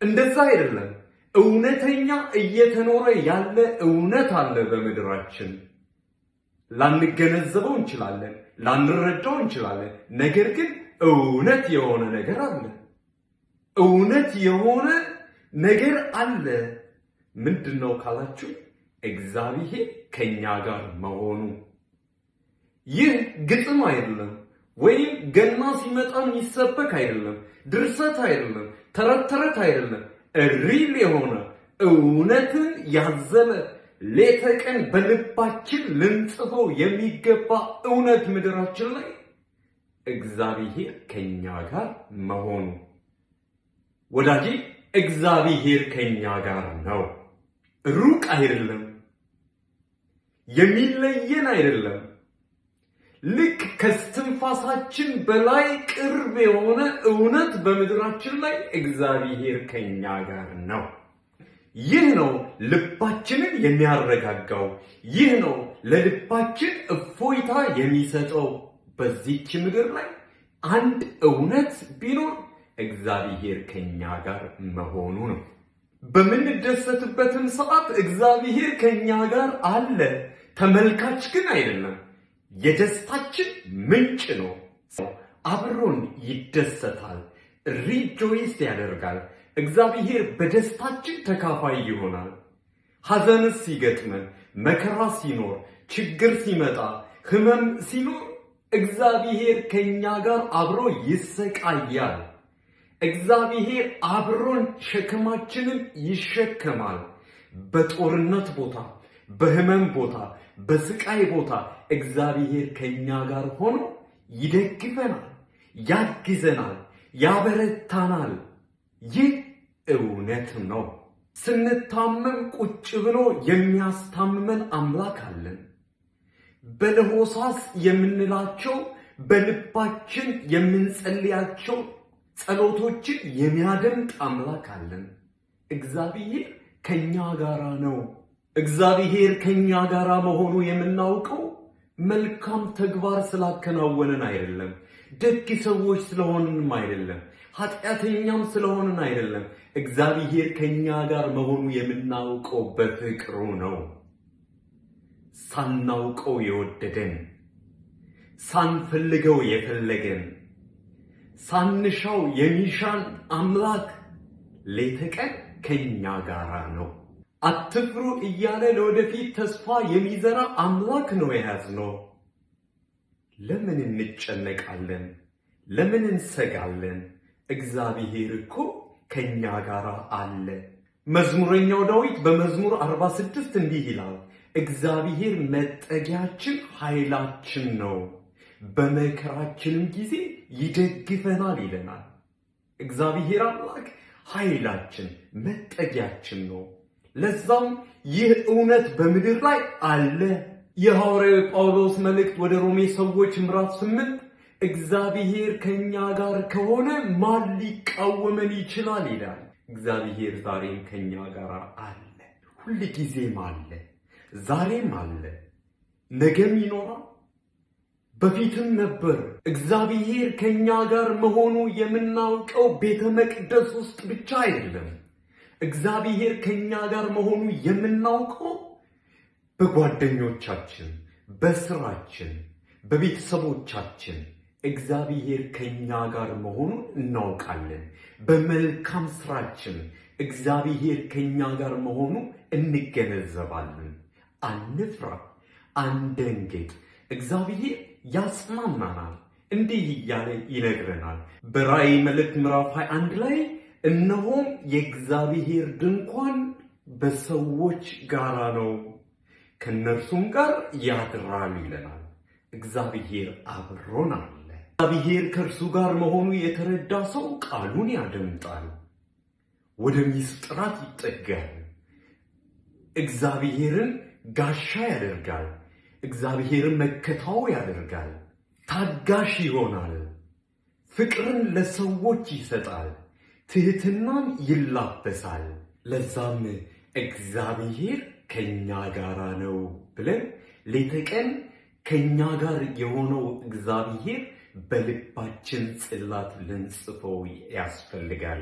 እንደዛ አይደለም። እውነተኛ እየተኖረ ያለ እውነት አለ በምድራችን። ላንገነዘበው እንችላለን፣ ላንረዳው እንችላለን። ነገር ግን እውነት የሆነ ነገር አለ። እውነት የሆነ ነገር አለ። ምንድን ነው ካላችሁ፣ እግዚአብሔር ከኛ ጋር መሆኑ። ይህ ግጥም አይደለም፣ ወይም ገና ሲመጣ የሚሰበክ አይደለም፣ ድርሰት አይደለም፣ ተረት ተረት አይደለም። Real የሆነ እውነትን ያዘለ ሌተ ቀን በልባችን ልንጽፈው የሚገባ እውነት ምድራችን ላይ እግዚአብሔር ከኛ ጋር መሆኑ። ወዳጄ፣ እግዚአብሔር ከኛ ጋር ነው። ሩቅ አይደለም፣ የሚለየን አይደለም። ልክ ከስትንፋሳችን በላይ ቅርብ የሆነ እውነት በምድራችን ላይ እግዚአብሔር ከኛ ጋር ነው። ይህ ነው ልባችንን የሚያረጋጋው። ይህ ነው ለልባችን እፎይታ የሚሰጠው። በዚች ምድር ላይ አንድ እውነት ቢኖር እግዚአብሔር ከኛ ጋር መሆኑ ነው። በምንደሰትበትም ሰዓት እግዚአብሔር ከኛ ጋር አለ። ተመልካች ግን አይደለም፣ የደስታችን ምንጭ ነው። አብሮን ይደሰታል፣ rejoice ያደርጋል። እግዚአብሔር በደስታችን ተካፋይ ይሆናል። ሐዘንስ ሲገጥመን፣ መከራ ሲኖር፣ ችግር ሲመጣ፣ ሕመም ሲኖር እግዚአብሔር ከኛ ጋር አብሮ ይሰቃያል። እግዚአብሔር አብሮን ሸክማችንን ይሸከማል። በጦርነት ቦታ፣ በህመም ቦታ፣ በስቃይ ቦታ እግዚአብሔር ከኛ ጋር ሆኖ ይደግፈናል፣ ያግዘናል፣ ያበረታናል። ይህ እውነት ነው። ስንታመም ቁጭ ብሎ የሚያስታምመን አምላክ አለን። በለሆሳስ የምንላቸው በልባችን የምንጸልያቸው ጸሎቶችን የሚያደምጥ አምላክ አለን። እግዚአብሔር ከኛ ጋራ ነው። እግዚአብሔር ከኛ ጋራ መሆኑ የምናውቀው መልካም ተግባር ስላከናወንን አይደለም፣ ደግ ሰዎች ስለሆንንም አይደለም፣ ኃጢአተኛም ስለሆንን አይደለም። እግዚአብሔር ከኛ ጋር መሆኑ የምናውቀው በፍቅሩ ነው። ሳናውቀው የወደደን፣ ሳንፈልገው የፈለገን፣ ሳንሻው የሚሻን አምላክ ሌተ ቀን ከኛ ጋራ ነው። አትፍሩ እያለ ለወደፊት ተስፋ የሚዘራ አምላክ ነው የያዝነው። ለምን እንጨነቃለን? ለምን እንሰጋለን? እግዚአብሔር እኮ ከኛ ጋር አለ። መዝሙረኛው ዳዊት በመዝሙር 46 እንዲህ ይላል፣ እግዚአብሔር መጠጊያችን ኃይላችን ነው፣ በመከራችንም ጊዜ ይደግፈናል ይለናል። እግዚአብሔር አምላክ ኃይላችን መጠጊያችን ነው። ለዛም ይህ እውነት በምድር ላይ አለ። የሐዋርያው ጳውሎስ መልእክት ወደ ሮሜ ሰዎች ምዕራፍ 8 እግዚአብሔር ከኛ ጋር ከሆነ ማን ሊቃወመን ይችላል ይላል። እግዚአብሔር ዛሬም ከኛ ጋር አለ። ሁል ጊዜም አለ፣ ዛሬም አለ፣ ነገም ይኖራል፣ በፊትም ነበር። እግዚአብሔር ከኛ ጋር መሆኑ የምናውቀው ቤተ መቅደስ ውስጥ ብቻ አይደለም። እግዚአብሔር ከኛ ጋር መሆኑ የምናውቀው በጓደኞቻችን፣ በስራችን፣ በቤተሰቦቻችን እግዚአብሔር ከኛ ጋር መሆኑን እናውቃለን። በመልካም ስራችን እግዚአብሔር ከኛ ጋር መሆኑ እንገነዘባለን። አንፍራ፣ አንደንግጥ። እግዚአብሔር ያጽናናናል። እንዲህ እያለ ይነግረናል። በራእይ መልእክት ምዕራፍ 21 ላይ እነሆም የእግዚአብሔር ድንኳን በሰዎች ጋራ ነው፣ ከእነርሱም ጋር ያድራል ይለናል። እግዚአብሔር አብሮን አለ። እግዚአብሔር ከእርሱ ጋር መሆኑ የተረዳ ሰው ቃሉን ያደምጣል፣ ወደ ሚስጥራት ይጠጋል፣ እግዚአብሔርን ጋሻ ያደርጋል፣ እግዚአብሔርን መከታው ያደርጋል፣ ታጋሽ ይሆናል፣ ፍቅርን ለሰዎች ይሰጣል፣ ትህትናን ይላበሳል። ለዛም እግዚአብሔር ከኛ ጋራ ነው ብለን ሌተ ቀን ከኛ ጋር የሆነው እግዚአብሔር በልባችን ጽላት ልንጽፈው ያስፈልጋል።